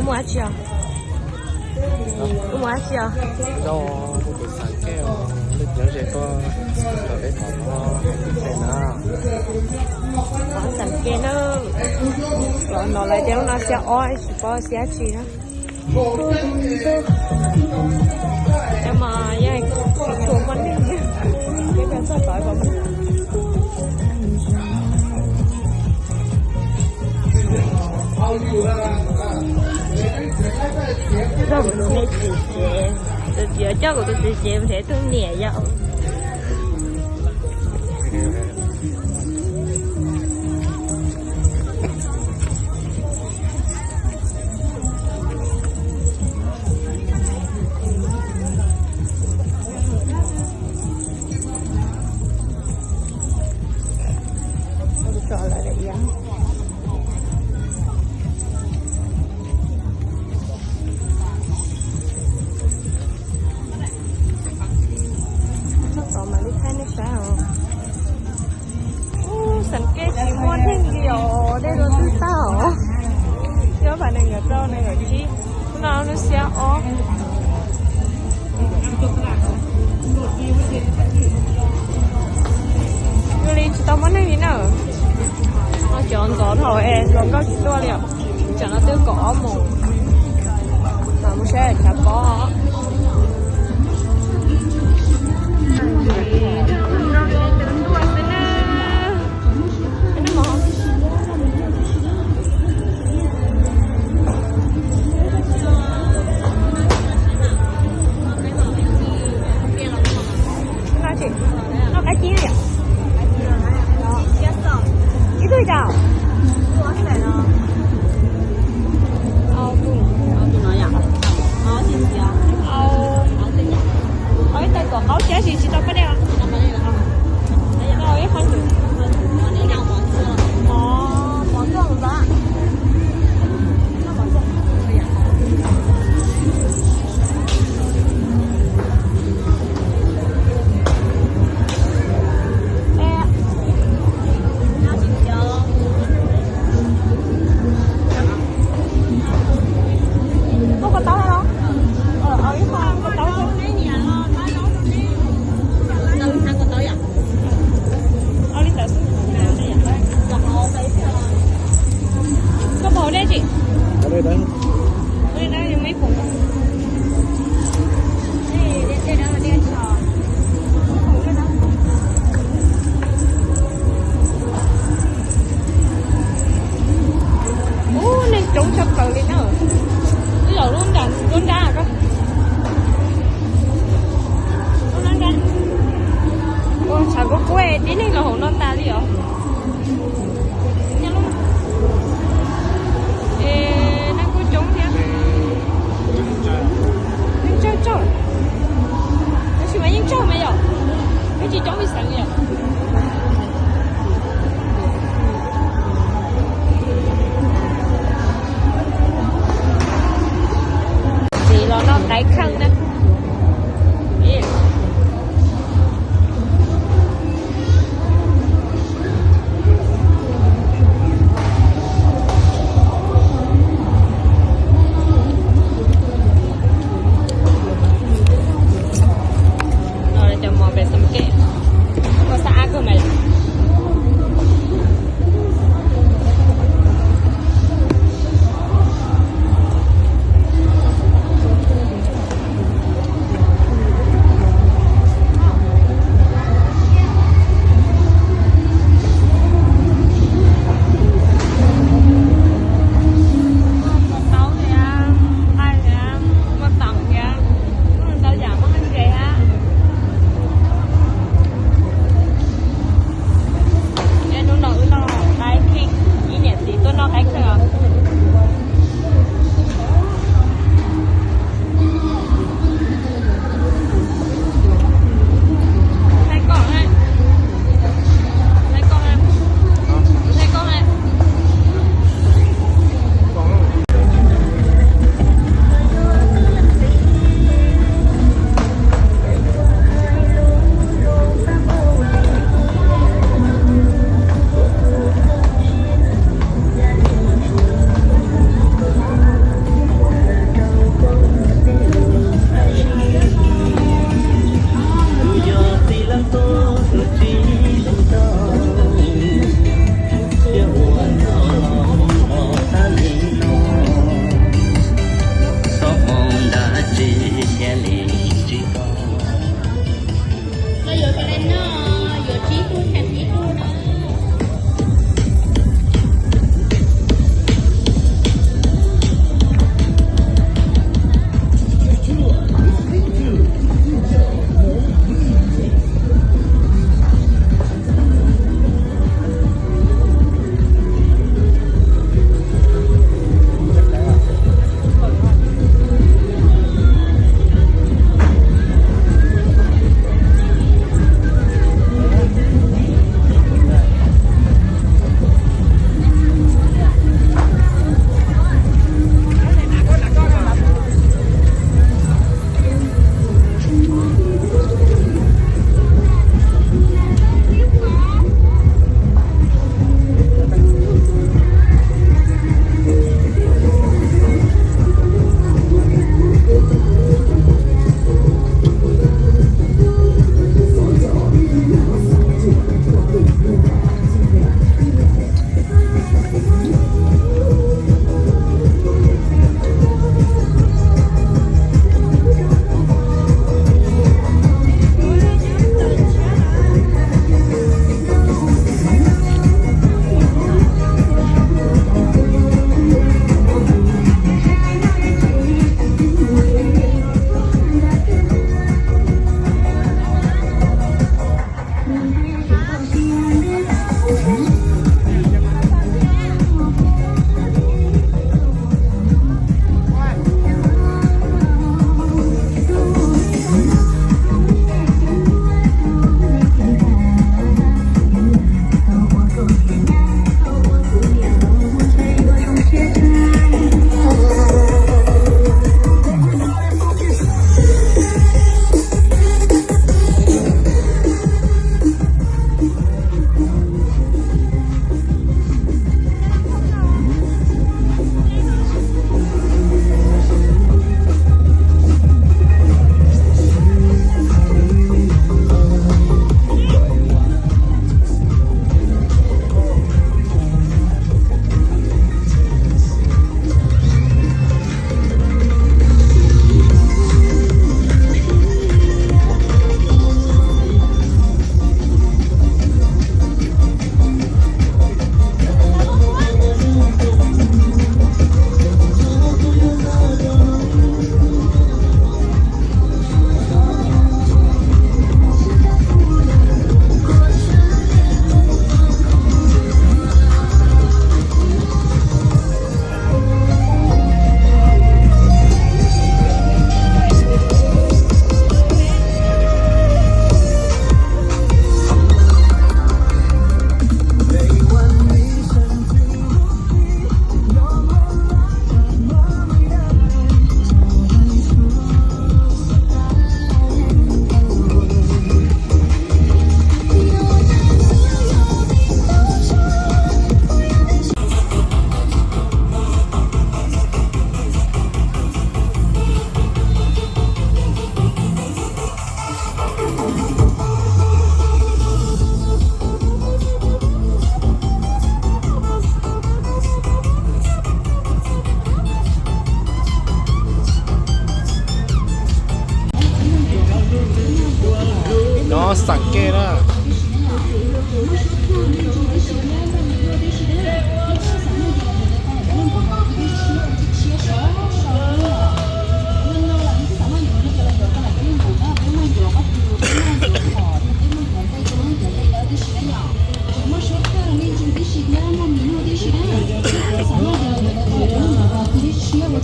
Muaj dab tsi os? Muaj dab tsi os? Rau tus xeem kej os, lub nyob ze tuaj rau peb tom no, hais lus npe na. Xeem kej na, los no lawv tias lub no xiab ob tsis paub xiab dab tsi na. Cov mas yeej tsis tshua muaj neeg thiab, peb cov txog tod kom muaj. Tus txiv coj kuv tus txiv ces nrhiav tus niam yom. Txog tod mam li thaij nej saib os. Ub, xeem kej tsis muaj neeg li os, dej dua twb tag os. Xyoo pas nees nkaum rau nees nkaum tsib, no lub xiab ob. Yog li tsis tau muaj neeg li na. No cov ntxov dhau es hluas nkauj tsis tuaj li os. Tsam no twb kaum ob moos. Mam mus saib tshav pob. Noj qab cib yom? Ib tug li cas? Au, ib tais tuam qaub tab sis tsis tau paj dej os. Ib qho ntxwm. Mov, mov tuaj mus tod. Muaj kua txob los? Ib qho kua txob. Ua li ntawd xwb. Koj puas haus dej tsis? Ua li ntawd yog me khoom. Ub, neeg coob tshaj plaws li na. Ib zaug lub nram lub nrab ko. Lub nrab. Ua tshav kub kub, tib neeg los hauv no tas li os. Es neeg kuj coob thiab. Neeg tsawg tsawg, tab sis mas yeej tsawg mas yom, yeej tsis coob li xeev yom.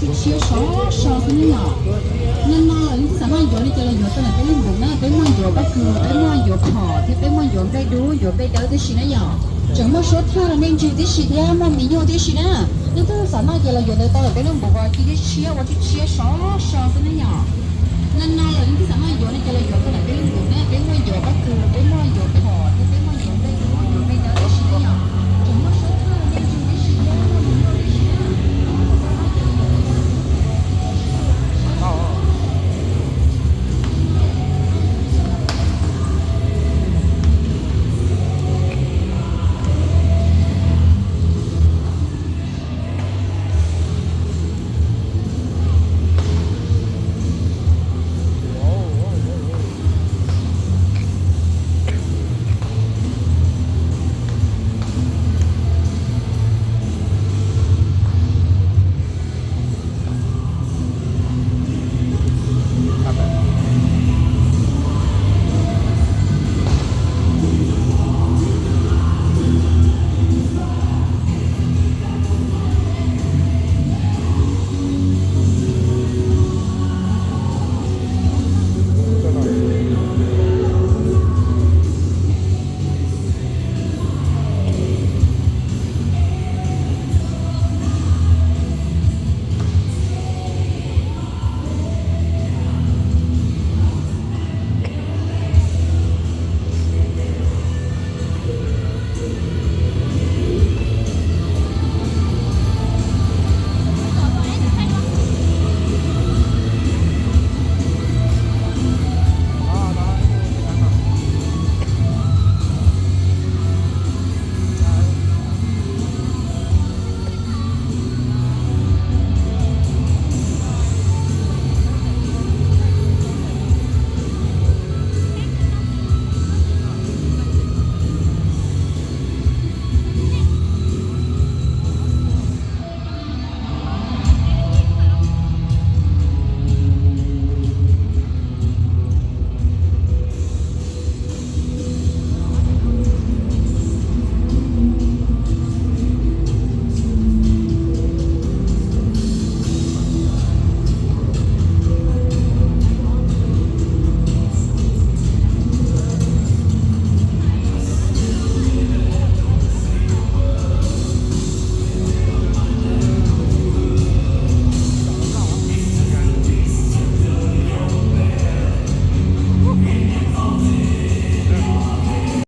Tshiab sov so xwb ne yom. No no los nej twb xav maj yuav no ces los yuav tau ntawm peb lub npum na, peb muaj ncuav pob kws, peb muaj ncuav phom thiab peb muaj ncuav nplej dub, ncuav nplej dawb tib si na yom. Tseem muaj suab thaj rau nej ntswg tib si thiab muaj mis nyuj tib si na. Nej twb xav maj ces los yuav ntawd tau ntawm peb lub npum uas ci tshiab tshiab ua tshiab tshiab sov so xwb ne yom. No no los nej twb xav maj yuav no ces los yuav tau ntawm peb lub npum na, peb muaj ncuav pob kws, peb muaj ncuav phom